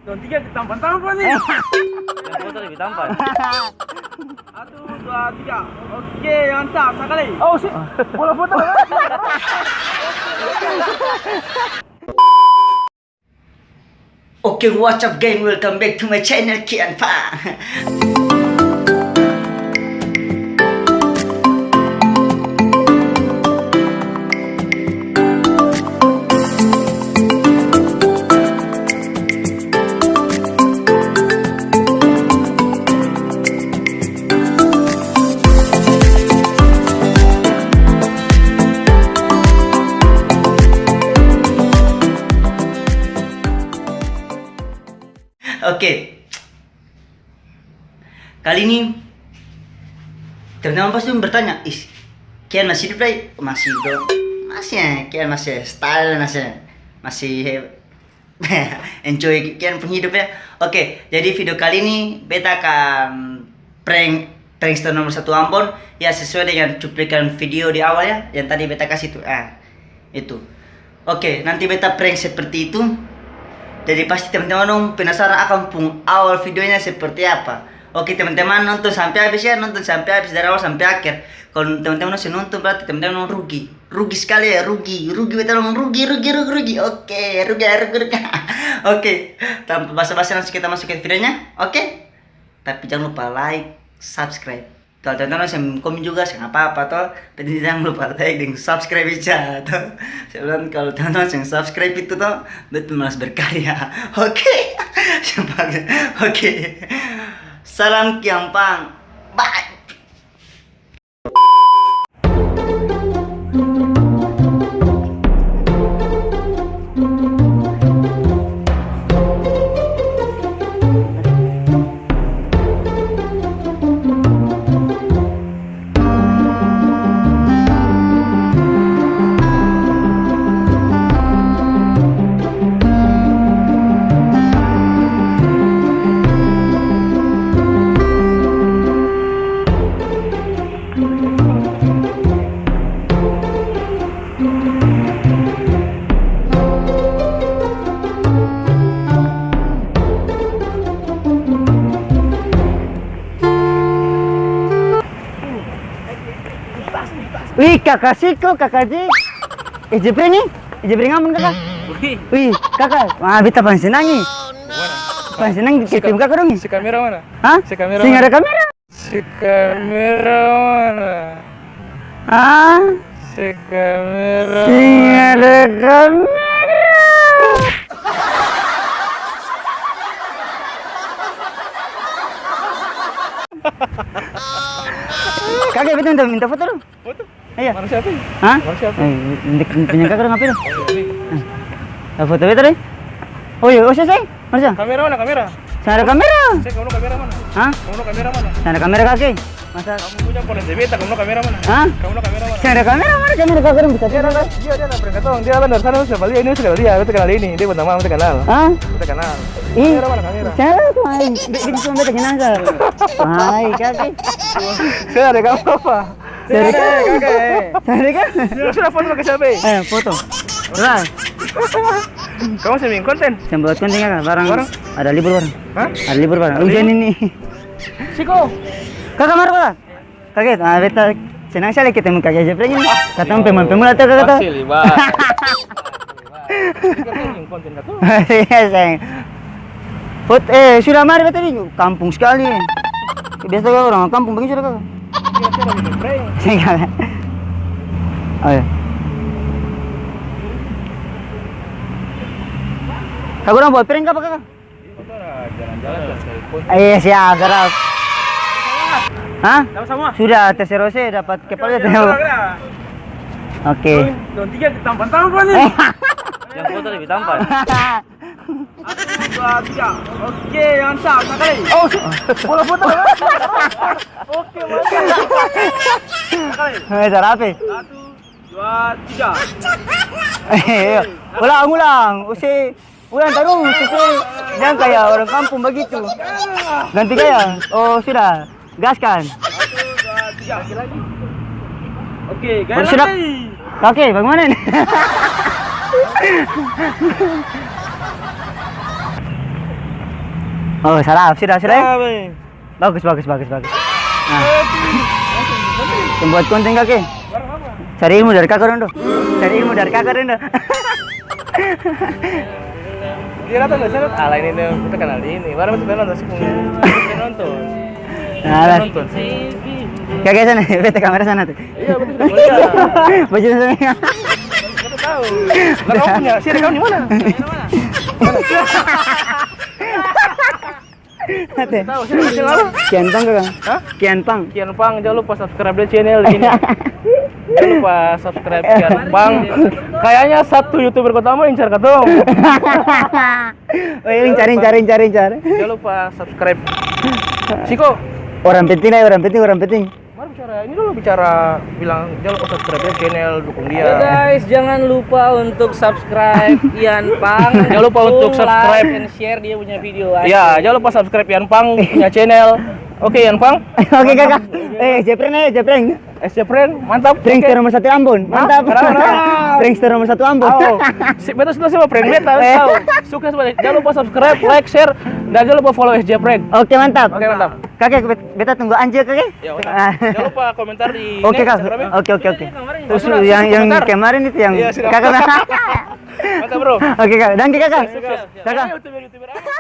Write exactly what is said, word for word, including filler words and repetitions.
Dong tiga tampan-tampan nih. Yang foto lebih tampan. Satu, dua, tiga. Oke, mantap. Sakali. Oh, si-, bola foto. Oke, what's up, geng? Welcome back to my channel, Kian Pang. Oke. Kali ini, teman-teman pasti bertanya, "Ih, Kian masih hidup lai?" Masih dong. Masih, Kian masih style, masih, masih enjoy Kian pung hidup ya. Oke, jadi video kali ini beta akan prank prankster nomor satu Ambon, ya, sesuai dengan cuplikan video di awal ya, yang tadi beta kasih tuh. Ah, itu. Oke, nanti beta prank seperti itu. Jadi pasti teman-teman dong penasaran akang pung awal videonya seperti apa. Oke, teman-teman nonton sampai habis ya, nonton sampai habis dari awal sampai akhir. Kalau teman-teman dong seng nonton berarti teman-teman dong rugi. Rugi sekali ya, rugi. Rugi, beta dong rugi, rugi, rugi, rugi. Oke, rugi, rugi, rugi. Oke, tanpa basa-basi langsung kita masuk ke videonya. Oke? Tapi jang lupa like, subscribe. Kalo teman-teman seng komen juga, seng apa-apa to. Tapi jang lupa like deng subscribe aja to. Saya bilang kalo teman-teman seng subscribe itu to, beta malas berkarya. Oke. Oke. Salam Kiampang. Bye. Wih, kaka Siko, kaka Jik. Eh, Jepri ni? Eh, Jepri ngamun, kaka? Wih. Wih, kaka. Wah, beta paling senang ni. Paling senang di tim kaka dong ni. Si kamera mana? Hah? Si kamera mana? Seng ada kamera. Si kamera mana? Hah? Si kamera. Seng ada kamera. Kage, beta minta, minta foto dong. Foto? Iya. Mana siapa ini? Hah? Mana siapa? Eh, ini punya kaka dong, apa dong? Oh, iya, ini. Eh, foto beta deh. Oh iya, oh, saya, saya. Mana saya? Kamera mana, kamera? Seng ada kamera. Saya, kamu kamera mana? Hah? Kamu kamera mana? Seng ada kamera, kaki. Masa? Kamu punya pola beta, kamu kamera mana? Hah? Kamu kamera mana? Seng ada kamera, mana kamera, kaki dong bisa. Dia ada, dia ada prank katong. Dia ada dari sana, saya balik, ini suka lia, beta kenal ini. Dia bernama, beta kenal. Hah? Beta kenal. Ih. Kamera mana, kamera? Saya tuh, main. Dia, dia cuma beta kenal, kak. Hai, kaki. Saya ada kamu apa? Seng ada, kaka, eh. Seng ada, kaka. Lu sudah foto pake siapa, eh? Eh, foto. Lah. Kamu seng bikin konten? Seng buat konten, kaka. Barang. Barang? Ada libur, barang. Hah? Ada libur, barang. Ada libur? Ujian ini. Siko. Kaka, mari, kaka. Kaka, ah, beta senang sekali ketemu kaka Jepri ini. Katong pemain pemula tuh, kaka, tuh. Pasti, Liba. Iya, sayang. Fot-, eh, sudah mari beta di kampung skali. Biasa kaka orang kampung bagini sudah kaka. Seng kaka. Oh, iya. Kaka orang buat prank apa, kaka? Iya, siap, siap. Hah? Sudah, tes R O C dapat kepala. Oke. Dong tiga tampan-tampan nih. Yang foto lebih tampan. Satu, dua, tiga. Oke, mantap. Sakali. Oh, bola foto. Oke, mantap. Sakali. Eh, cara apa? Satu, dua, tiga. Iya. Ulang, ulang. Usi. Ulang tarus, susul. Jang kaya orang kampung bagitu. Ganti gaya. Oh, sudah. Gaskan. Oke, gaya lagi. Oke, bagaimana ini? Oh, salah, sudah, sudah, eh? Salah, be. Bagus, bagus, bagus, bagus. Nah. Pembuat konten, kake. Cari ilmu dari kakak dong, do. Cari ilmu dari kakak dong, do. Dia datang dari sana. Ala ini dong, kita kenal di ini. Baru masuk dalam, masuk. Kita nonton. Nah, kita lah. Nonton. Kake sana, beta kamera sana tuh. Iya, betul, betul. Baju sana. Kita tahu. Lah, kamu punya, sih, kamu di mana? Tahu, siapa channel apa? Kian Pang, Kang. Hah? Kian Pang. Kian Pang, jangan lupa subscribe dia channel di sini. Jangan lupa subscribe Kian Pang. Kayaknya satu YouTuber Kota Ambon incar katong. Oh, ini cari, cari, cari, cari. Jangan lupa subscribe. Siko. Orang penting, eh, orang penting, orang penting. Mari bicara ini dulu, bicara bilang, "Jangan lupa subscribe ya channel, dukung dia." Ya guys, jangan lupa untuk subscribe Ian Pang. Jangan lupa untuk dukung, subscribe, like, and share dia punya video. Ya, jangan lupa subscribe Ian Pang punya channel. Oke, Ian Pang. Oke, kakak. Mantap. Eh, Jepren aja, Jepren. Eh, Jepren, mantap. Prankster nomor satu Ambon. Hah? Mantap. Kenapa, kenapa? Prankster nomor satu Ambon. Oh, si, beta suka sama prank beta, eh, tahu. Sukses, balik. Jangan lupa subscribe, like, share, dan jangan lupa follow S J Prank. Oke, mantap. Oke, mantap. Kake, bet-, beta tunggu anjir, kake. Ya, udah. Ah. Jangan lupa komentar di, oke, Kak. Instagram, ya. Oke, oke, oke. Terus sudah, yang, yang komentar. Kemarin itu yang, iya, sudah. Kakak. Mantap, bro. Oke, Kak. Danke, Kakak. Sukses. Kakak. Ayo, YouTuber, YouTuber apa?